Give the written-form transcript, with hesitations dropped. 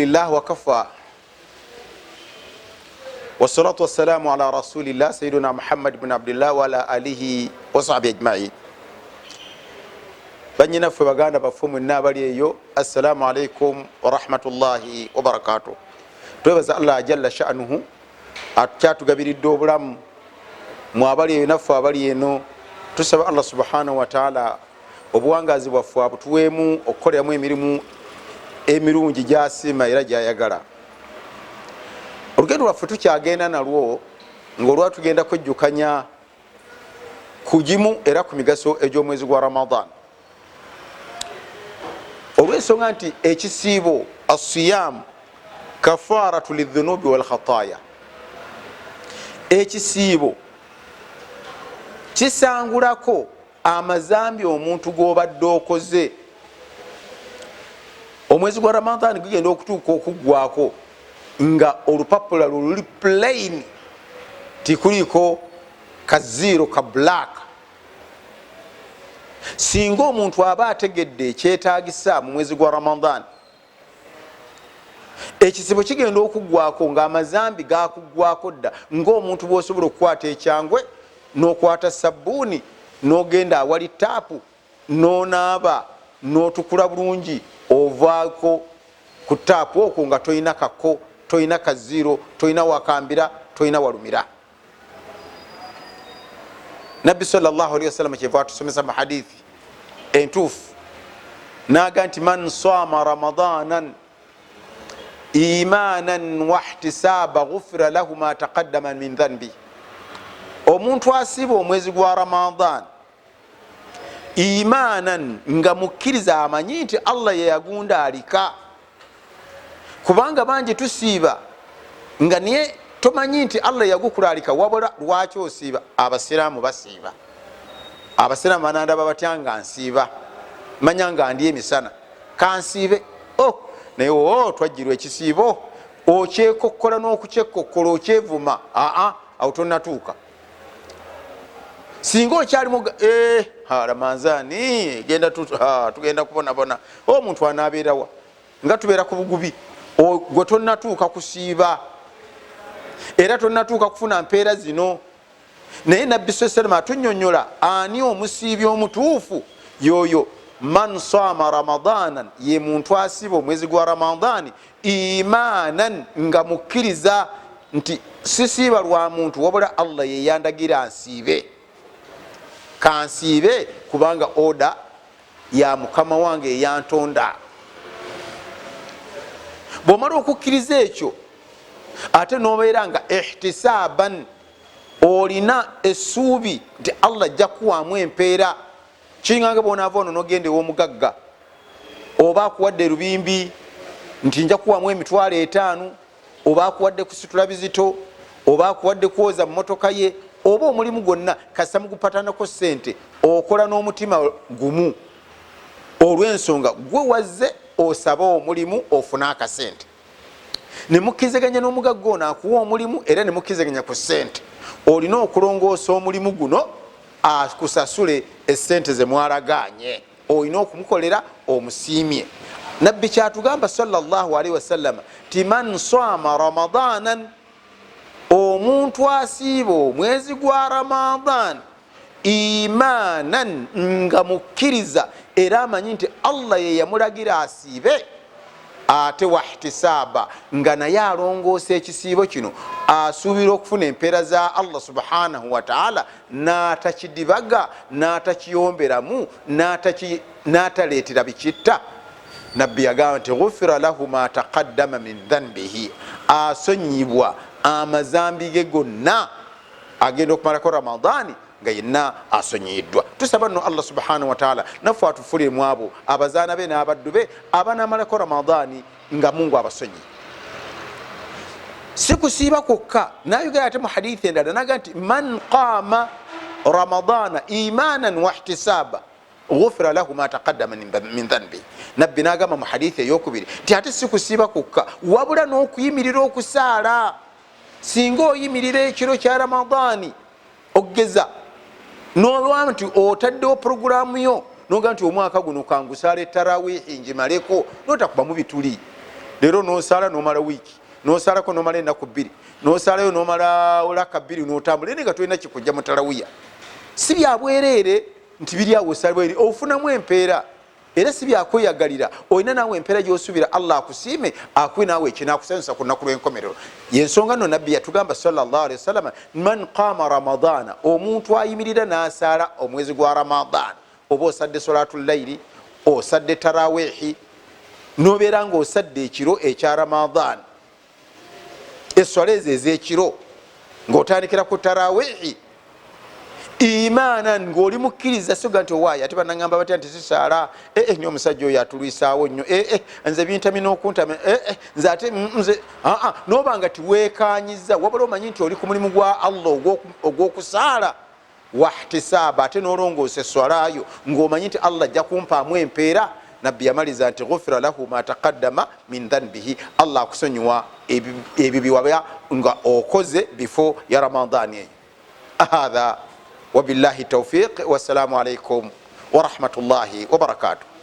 Alhamdulillah wakafa wassalatu wassalamu ala rasulillah sayiduna Muhammad bni Abdillah waala alihi wasahbi ajmain. Banyinaffe, baganda baffe mwenna abali eyo, assalamu alaikum warahmatullahi wabarakatuh. Twebaza Allah jalla sha'nuhu akyatugabiridde obulamu. Mwabali eyo naffe abali eno, tusaba Allah subhanahu wataala obuwangazi bwaffe abutuweemu okukoleramu emirimu emirungi gyasiima era gyayagala. Olugendo lwaffe tukyagenda nalwo, ngaolwa tugenda kwejjukanya ku gimu era ku migaso egy'omwezi gwa Ramadan, olw'ensonga nti ekisiibo, asiyamu kafaratu lidhunubi walkhataya, ekisiibo kisangulako amazambi omuntu gwobadde okoze. Omwezi gwa Ramadan gugenda okutuuka okuggwako nga olupapula lwo luli plain, tikuliko kaziiro ka black. Singa omuntu aba ategedde ekyetagisa mu mwezi gwa Ramadan, ekisibo kigenda okuggwako ng'amazambi gakuggwako dda, ng'omuntu bw'osobola okukwata ekyangwe n'okwata sabbuuni n'ogenda awali taapu n'onaaba n'otukula bulungi, ovaako ku taapu okwo nga tolina kako, tolina kaziiro, tolina wakambira, tolina walumira. Nabbi salllahalihi wasalama kyeva atusomesa mu hadithi entuufu naga nti man sama ramadanan imanan wahtisaba gufira lahu ma taqaddama min dhanbi. Omuntu asiiba omwezi gwa Ramadan imanan, nga mukkiriza, amanyi nti Allah yeyagunda alika, kubanga bangi tusiiba nga naye tomanyi nti Allah yagukulalika, wabula lwaki osiiba? Abasiraamu basiiba, abasiraamu banandaba batya nga nsiiba? Manya nga ndi emisana kansiibe. Oh, naye o twajjirwa ekisiibo, okyekokkola n'okukyekokkola, okyevuma. Aa, awo tonatuuka. Singa okyalimu eh, ramanzani genda, tugenda kubonabona, omuntu anabeerawa nga tubeera ku bugubi? Gwe tonatuuka kusiiba era tonatuuka kufuna mpeera zino. Naye Nabbi saa salama atunyonyola ani omusiibi omutuufu. Yoyo man sama ramadanan, ye muntu asiiba omwezi gwa Ramadaani imanan, nga mukkiriza nti sisiiba lwa muntu, wabula Allah yeyandagira nsiibe, kansiibe kubanga order ya mukama wange eyantonda. Bwomala okukkiriza ekyo, ate nobeera nga ihtisaban, olina essuubi nti Allah ajja kuwaamu empeera. Kiringanga bwonaava ono nogenda ew'omugagga, oba akuwadde erubimbi nti nja kuwamu 50,000, oba akuwadde kusitula bizito, oba akuwadde kwoza mumotoka ye, oba omulimu gwonna, kasita mugupatanako sente, okola n'omutima gumu, olw'ensonga gwe wazze osaba omulimu ofune akasente. Nemukkirizaganya n'omugagga ono akuwa omulimu, era nemukkirizaganya ku sente. Olina okulongoosa omulimu guno akusasule esente zemwalaganye, olina okumukolera omusiimye. Nabbi kyatugamba salllahalihi wasallama ti man sama ramadanan, omuntu asiiba omwezi gwa Ramadan imanan, nga mukkiriza era amanyi nti Allah ye yamulagira asiibe, ate wahtisaaba, nga naye alongoosa ekisiibo kino asuubira okufuna empeera za Allah subhanahu wataala, n'atakidibaga, n'atakiyomberamu, n'ataleetera bikitta, Nabbi yagamba nti gufira lahu ma taqaddama min dhanbihi, asonyibwa amazambi ge gonna. Agenda okumalako Ramadaani nga yenna asonyiyiddwa. Tusaba nno Allah subhanahu wataala naffe atufuliremu abo abazaana be n'abaddu be abanamalako Ramadaani nga Mungu abasonyi. Si kusiiba kwokka, nayogera ate mu hadithi endala naga nti man qama ramadana imanan wahtisaba gufira lahu ma taqaddama min dhanbi. Nabbi nagamba mu hadithi eyokubiri nti ate si kusiiba kwokka, wabula n'okuyimirira okusaala. Singa oyimirira ekiro kya Ramadaani, okugeza nolwa nti otaddewo puroguramu yo, noga nti omwaka guno kangusaala etarawihi ngimaleko, notakubamu bituli. Leero nosaala nomala wiiki, nosaalako nomala ennaku bbiri, nosaalayo nomala olaka bbiri, notambula ene nga tolina kikujja mu talawiya. Si byabwereere nti biri awo osalibwa, ofunamu empeera, era si byakweyagalira. Olina naawe empeera gyosuubira Allah akusiime, akuwe naawe ekinakusanyusa ku lunaku lw'enkomerero. Yensonga nno Nabbi yatugamba sallllah alihi wasallama, man qama Ramadaana, omuntu ayimirira n'asaala omwezi gwa Ramadaana, oba osadde solatu llairi, osadde tarawihi, nobeera nga osadde ekiro ekya Ramadaana, eswala ezo ezekiro ngaotandikira ku tarawihi, imaana ngaoli mukkiriza, soga nti owaayi ate banagamba batya nti sisaala, ee eh, eh, nyo omusajja oyo atulwisaawo nnyo, ee eh, nze bintamye n'okuntama, ee nze ate nze aa, noba nga tiweekanyiza, wabula omanyi nti oli ku mulimu gwa Allah ogw'okusaala, wahtisaaba, ate nolongoosa eswalayo ngaomanyi nti Allah ajja kumpaamu empeera. Nabbi yamaliza nti ghufira lahu ma taqaddama min dhanbihi, Allah akusonyiwa ebyo byewaba nga okoze before ya Ramadani eyo. Hatha wabillahi taufiq, wassalamu alaikum warahmatullahi wabarakatuh.